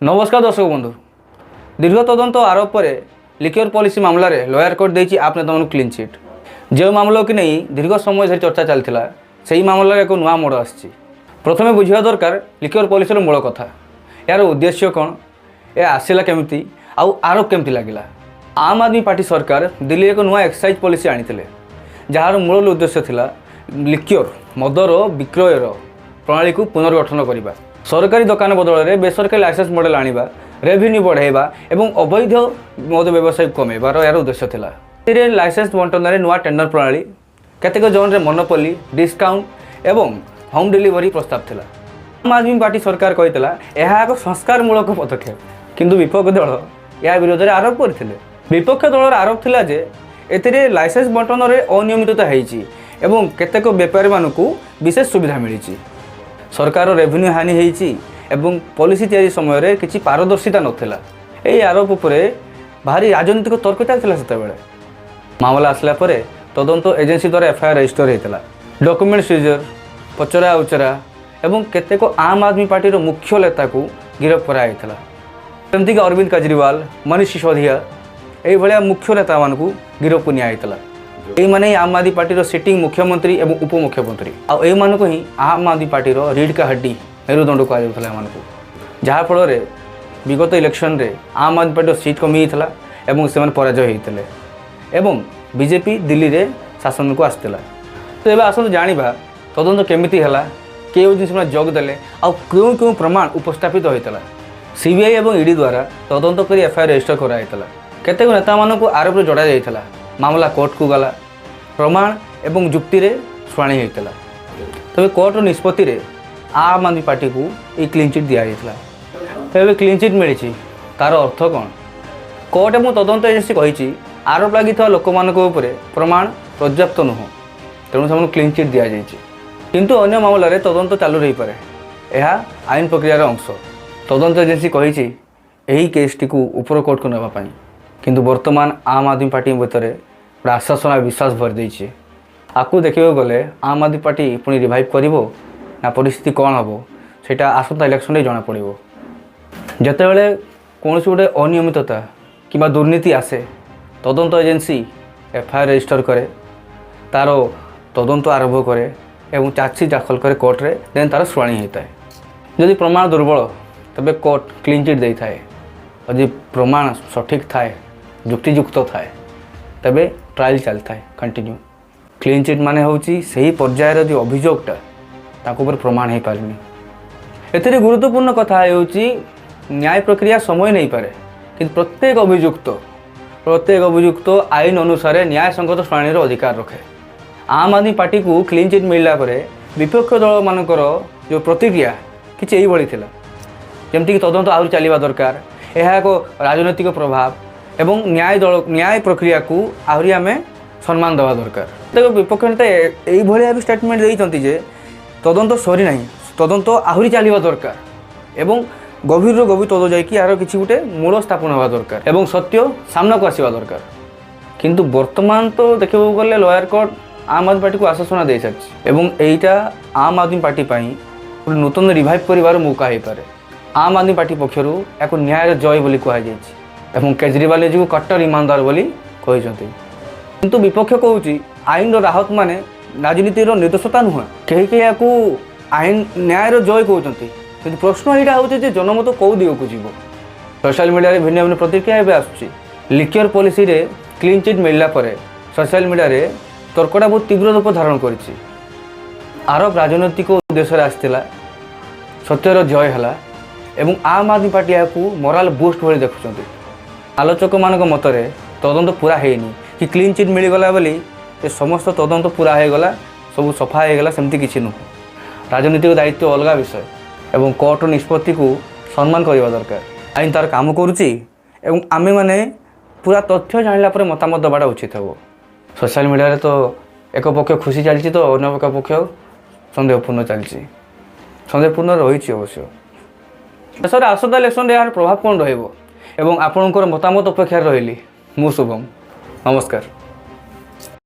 ନମସ୍କାର ଦର୍ଶକ ବନ୍ଧୁ। ଦୀର୍ଘ ତଦନ୍ତ ଆରୋପ ପରେ ଲିକର ପଲିସି ମାମଲାରେ ଲୋୟର କୋର୍ଟ ଦେଇଛି ଆପ୍ ନେତାମାନଙ୍କୁ କ୍ଲିନ୍ ଚିଟ୍। ଯେଉଁ ମାମଲାକୁ ନେଇ ଦୀର୍ଘ ସମୟ ଧରି ଚର୍ଚ୍ଚା ଚାଲିଥିଲା, ସେହି ମାମଲାରେ ଏକ ନୂଆ ମୋଡ଼ ଆସିଛି। ପ୍ରଥମେ ବୁଝିବା ଦରକାର ଲିକର ପଲିସିର ମୂଳ କଥା, ଏହାର ଉଦ୍ଦେଶ୍ୟ କ'ଣ, ଏହା ଆସିଲା କେମିତି ଆଉ ଆରୋପ କେମିତି ଲାଗିଲା। ଆମ୍ ଆଦମୀ ପାର୍ଟି ସରକାର ଦିଲ୍ଲୀରେ ଏକ ନୂଆ ଏକ୍ସାଇଜ୍ ପଲିସି ଆଣିଥିଲେ, ଯାହାର ମୂଳ ଉଦ୍ଦେଶ୍ୟ ଥିଲା ଲିକ୍ୟର ମଦର ବିକ୍ରୟର ପ୍ରଣାଳୀକୁ ପୁନର୍ଗଠନ କରିବା, ସରକାରୀ ଦୋକାନ ବଦଳରେ ବେସରକାରୀ ଲାଇସେନ୍ସ ମଡେଲ ଆଣିବା, ରେଭିନ୍ୟୁ ବଢ଼ାଇବା ଏବଂ ଅବୈଧ ମଦ ବ୍ୟବସାୟକୁ କମାଇବାର ଏହାର ଉଦ୍ଦେଶ୍ୟ ଥିଲା। ଏଥିରେ ଲାଇସେନ୍ସ ବଣ୍ଟନରେ ନୂଆ ଟେଣ୍ଡର ପ୍ରଣାଳୀ, କେତେକ ଜୋନ୍ରେ ମନୋପଲି, ଡିସ୍କାଉଣ୍ଟ ଏବଂ ହୋମ୍ ଡେଲିଭରି ପ୍ରସ୍ତାବ ଥିଲା। ଆମ୍ ଆଦମୀ ପାର୍ଟି ସରକାର କହିଥିଲା, ଏହା ଏକ ସଂସ୍କାରମୂଳକ ପଦକ୍ଷେପ। କିନ୍ତୁ ବିପକ୍ଷ ଦଳ ଏହା ବିରୋଧରେ ଆରୋପ କରିଥିଲେ। ବିପକ୍ଷ ଦଳର ଆରୋପ ଥିଲା ଯେ ଏଥିରେ ଲାଇସେନ୍ସ ବଣ୍ଟନରେ ଅନିୟମିତତା ହେଇଛି ଏବଂ କେତେକ ବେପାରୀମାନଙ୍କୁ ବିଶେଷ ସୁବିଧା ମିଳିଛି, ସରକାର ରେଭିନ୍ୟୁ ହାନି ହେଇଛି ଏବଂ ପଲିସି ତିଆରି ସମୟରେ କିଛି ପାରଦର୍ଶିତା ନଥିଲା। ଏହି ଆରୋପ ଉପରେ ଭାରି ରାଜନୈତିକ ତର୍କ ଚାଲିଥିଲା ସେତେବେଳେ। ମାମଲା ଆସିଲା ପରେ ତଦନ୍ତ ଏଜେନ୍ସି ଦ୍ୱାରା ଏଫଆଇଆର୍ ରେଜିଷ୍ଟର ହୋଇଥିଲା। ଡକ୍ୟୁମେଣ୍ଟ ସିଜର, ପଚରା ଉଚରା ଏବଂ କେତେକ ଆମ୍ ଆଦମୀ ପାର୍ଟିର ମୁଖ୍ୟ ନେତାକୁ ଗିରଫ କରାଯାଇଥିଲା, ଯେମିତିକି ଅରବିନ୍ଦ କେଜରିୱାଲ, ମନୀଷ ସିସୋଦିଆ, ଏଇଭଳିଆ ମୁଖ୍ୟ ନେତାମାନଙ୍କୁ ଗିରଫକୁ ନିଆଯାଇଥିଲା। ଏଇମାନେ ହିଁ ଆମ୍ ଆଦମୀ ପାର୍ଟିର ସିଟିଂ ମୁଖ୍ୟମନ୍ତ୍ରୀ ଏବଂ ଉପମୁଖ୍ୟମନ୍ତ୍ରୀ। ଆଉ ଏଇମାନଙ୍କୁ ହିଁ ଆମ୍ ଆଦମୀ ପାର୍ଟିର रीढ़ का हड्डी, ମେରୁଦଣ୍ଡ କୁହାଯାଉଥିଲା ଏମାନଙ୍କୁ। ଯାହାଫଳରେ ବିଗତ ଇଲେକ୍ସନରେ ଆମ୍ ଆଦମୀ ପାର୍ଟିର ସିଟ୍ କମିଯାଇଥିଲା ଏବଂ ସେମାନେ ପରାଜୟ ହୋଇଥିଲେ ଏବଂ ବିଜେପି ଦିଲ୍ଲୀରେ ଶାସନକୁ ଆସିଥିଲା। ତ ଏବେ ଆସନ୍ତୁ ଜାଣିବା ତଦନ୍ତ କେମିତି ହେଲା, କେଉଁ ଜିନିଷ ଯୋଗ ଦେଲେ ଆଉ କେଉଁ କେଉଁ ପ୍ରମାଣ ଉପସ୍ଥାପିତ ହୋଇଥିଲା। ସିବିଆଇ ଏବଂ ଇଡି ଦ୍ୱାରା ତଦନ୍ତ କରି ଏଫଆଇଆର୍ ରେଜିଷ୍ଟର କରାଯାଇଥିଲା। କେତେକ ନେତାମାନଙ୍କୁ ଆରୋପରେ ଯୋଡ଼ା ଯାଇଥିଲା। ମାମଲା କୋର୍ଟକୁ ଗଲା, ପ୍ରମାଣ ଏବଂ ଯୁକ୍ତିରେ ଶୁଣାଣି ହୋଇଥିଲା। ତେବେ କୋର୍ଟର ନିଷ୍ପତ୍ତିରେ ଆମ୍ ଆଦମୀ ପାର୍ଟିକୁ ଏଇ କ୍ଲିନ୍ ଚିଟ୍ ଦିଆଯାଇଥିଲା। ତେବେ କ୍ଲିନ୍ ଚିଟ୍ ମିଳିଛି, ତାର ଅର୍ଥ କ'ଣ? କୋର୍ଟ ଏବଂ ତଦନ୍ତ ଏଜେନ୍ସି କହିଛି, ଆରୋପ ଲାଗିଥିବା ଲୋକମାନଙ୍କ ଉପରେ ପ୍ରମାଣ ପର୍ଯ୍ୟାପ୍ତ ନୁହଁ, ତେଣୁ ସେମାନଙ୍କୁ କ୍ଲିନ୍ ଚିଟ୍ ଦିଆଯାଇଛି। କିନ୍ତୁ ଅନ୍ୟ ମାମଲାରେ ତଦନ୍ତ ଚାଲୁ ରହିପାରେ। ଏହା ଆଇନ ପ୍ରକ୍ରିୟାର ଅଂଶ। ତଦନ୍ତ ଏଜେନ୍ସି କହିଛି ଏହି କେସ୍ଟିକୁ ଉପର କୋର୍ଟକୁ ନେବା ପାଇଁ। କିନ୍ତୁ ବର୍ତ୍ତମାନ ଆମ୍ ଆଦମୀ ପାର୍ଟି ଭିତରେ ଗୋଟେ ଆଶ୍ୱାସନା, ବିଶ୍ୱାସ ଭରି ଦେଇଛି। ଆକୁ ଦେଖିବାକୁ ଗଲେ ଆମ୍ ଆଦମୀ ପାର୍ଟି ପୁଣି ରିଭାଇଭ୍ କରିବ ନା ପରିସ୍ଥିତି କ'ଣ ହେବ, ସେଇଟା ଆସନ୍ତା ଇଲେକ୍ସନରେ ଜଣାପଡ଼ିବ। ଯେତେବେଳେ କୌଣସି ଗୋଟେ ଅନିୟମିତତା କିମ୍ବା ଦୁର୍ନୀତି ଆସେ, ତଦନ୍ତ ଏଜେନ୍ସି ଏଫଆଇଆର୍ ରେଜିଷ୍ଟର କରେ, ତା'ର ତଦନ୍ତ ଆରମ୍ଭ କରେ ଏବଂ ଚାର୍ଜସିଟ୍ ଦାଖଲ କରେ କୋର୍ଟରେ। ଦେନ୍ ତା'ର ଶୁଣାଣି ହୋଇଥାଏ। ଯଦି ପ୍ରମାଣ ଦୁର୍ବଳ, ତେବେ କୋର୍ଟ କ୍ଲିନ୍ ଚିଟ୍ ଦେଇଥାଏ। ଯଦି ପ୍ରମାଣ ସଠିକ୍ ଥାଏ, ଯୁକ୍ତିଯୁକ୍ତ ଥାଏ, ତେବେ ଟ୍ରାଏଲ୍ ଚାଲିଥାଏ କଣ୍ଟିନ୍ୟୁ। କ୍ଲିନ୍ ଚିଟ୍ ମାନେ ହେଉଛି ସେହି ପର୍ଯ୍ୟାୟର ଯେଉଁ ଅଭିଯୋଗଟା, ତାଙ୍କ ଉପରେ ପ୍ରମାଣ ହେଇପାରିନି। ଏଥିରେ ଗୁରୁତ୍ୱପୂର୍ଣ୍ଣ କଥା ହେଉଛି, ନ୍ୟାୟ ପ୍ରକ୍ରିୟା ସମୟ ନେଇପାରେ, କିନ୍ତୁ ପ୍ରତ୍ୟେକ ଅଭିଯୁକ୍ତ ଆଇନ ଅନୁସାରେ ନ୍ୟାୟସଙ୍ଗତ ଶୁଣାଣିର ଅଧିକାର ରଖେ। ଆମ୍ ଆଦମୀ ପାର୍ଟିକୁ କ୍ଲିନ୍ ଚିଟ୍ ମିଳିଲା ପରେ ବିପକ୍ଷ ଦଳମାନଙ୍କର ଯେଉଁ ପ୍ରତିକ୍ରିୟା କିଛି ଏଇଭଳି ଥିଲା, ଯେମିତିକି ତଦନ୍ତ ଆହୁରି ଚାଲିବା ଦରକାର, ଏହା ଏକ ରାଜନୈତିକ ପ୍ରଭାବ ଏବଂ ନ୍ୟାୟ ପ୍ରକ୍ରିୟାକୁ ଆହୁରି ଆମେ ସମ୍ମାନ ଦେବା ଦରକାର। କେତେକ ବିପକ୍ଷ ନେତା ଏଇଭଳିଆ ବି ଷ୍ଟେଟମେଣ୍ଟ ଦେଇଛନ୍ତି ଯେ ତଦନ୍ତ ସରିନାହିଁ, ତଦନ୍ତ ଆହୁରି ଚାଲିବା ଦରକାର ଏବଂ ଗଭୀରରୁ ଗଭୀର ତଦନ୍ତ ଯାଇକି ଏହାର କିଛି ଗୋଟେ ମୂଳ ସ୍ଥାପନ ହେବା ଦରକାର ଏବଂ ସତ୍ୟ ସାମ୍ନାକୁ ଆସିବା ଦରକାର। କିନ୍ତୁ ବର୍ତ୍ତମାନ ତ ଦେଖିବାକୁ ଗଲେ ଲୋୟର କୋର୍ଟ ଆମ୍ ଆଦମୀ ପାର୍ଟିକୁ ଆଶ୍ୱାସନା ଦେଇସାରିଛି ଏବଂ ଏଇଟା ଆମ୍ ଆଦମୀ ପାର୍ଟି ପାଇଁ ଗୋଟେ ନୂତନ ରିଭାଇଭ୍ କରିବାର ମୌକା ହେଇପାରେ। ଆମ୍ ଆଦମୀ ପାର୍ଟି ପକ୍ଷରୁ ଏହାକୁ ନ୍ୟାୟର ଜୟ ବୋଲି କୁହାଯାଇଛି ଏବଂ କେଜରିୱାଲ ନିଜକୁ କଟ୍ଟର ଇମାନଦାର ବୋଲି କହିଛନ୍ତି। କିନ୍ତୁ ବିପକ୍ଷ କହୁଛି, ଆଇନର ରାହତ ମାନେ ରାଜନୀତିର ନିର୍ଦ୍ଦୋଷତା ନୁହେଁ। କେହି କେହି ଏହାକୁ ଆଇନ ନ୍ୟାୟର ଜୟ କହୁଛନ୍ତି, କିନ୍ତୁ ପ୍ରଶ୍ନ ଏଇଟା ହେଉଛି ଯେ ଜନମତ କେଉଁ ଦିଗକୁ ଯିବ? ସୋସିଆଲ ମିଡ଼ିଆରେ ଭିନ୍ନ ଭିନ୍ନ ପ୍ରତିକ୍ରିୟା ଏବେ ଆସୁଛି। ଲିକର ପଲିସିରେ କ୍ଲିନ୍ ଚିଟ୍ ମିଳିଲା ପରେ ସୋସିଆଲ ମିଡ଼ିଆରେ ତର୍କଟା ବହୁତ ତୀବ୍ର ରୂପ ଧାରଣ କରିଛି। ଆରୋପ ରାଜନୈତିକ ଉଦ୍ଦେଶ୍ୟରେ ଆସିଥିଲା, ସତ୍ୟର ଜୟ ହେଲା ଏବଂ ଆମ୍ ଆଦମୀ ପାର୍ଟି ଏହାକୁ ମୋରାଲ ବୁଷ୍ଟ ଭଳି ଦେଖୁଛନ୍ତି। ଆଲୋଚକମାନଙ୍କ ମତରେ ତଦନ୍ତ ପୁରା ହେଇନି କି କ୍ଲିନ୍ ଚିଟ୍ ମିଳିଗଲା ବୋଲି ଏ ସମସ୍ତ ତଦନ୍ତ ପୁରା ହେଇଗଲା, ସବୁ ସଫା ହେଇଗଲା, ସେମିତି କିଛି ନୁହଁ। ରାଜନୈତିକ ଦାୟିତ୍ୱ ଅଲଗା ବିଷୟ ଏବଂ କୋର୍ଟର ନିଷ୍ପତ୍ତିକୁ ସମ୍ମାନ କରିବା ଦରକାର। ଆଇନ ତାର କାମ କରୁଛି ଏବଂ ଆମେମାନେ ପୁରା ତଥ୍ୟ ଜାଣିଲା ପରେ ମତାମତ ଦେବାଟା ଉଚିତ ହେବ। ସୋସିଆଲ ମିଡ଼ିଆରେ ତ ଏକ ପକ୍ଷ ଖୁସି ଚାଲିଛି ତ ଅନ୍ୟ ଏକ ପକ୍ଷ ସନ୍ଦେହପୂର୍ଣ୍ଣ ଚାଲିଛି, ସନ୍ଦେହପୂର୍ଣ୍ଣ ରହିଛି ଅବଶ୍ୟ। ଶେଷରେ ଆସନ୍ତା ଇଲେକ୍ସନରେ ଏହାର ପ୍ରଭାବ କ'ଣ ରହିବ ଏବଂ ଆପଣଙ୍କର ମତାମତ ଅପେକ୍ଷାରେ ରହିଲି। ମୁଁ ଶୁଭମ, ନମସ୍କାର।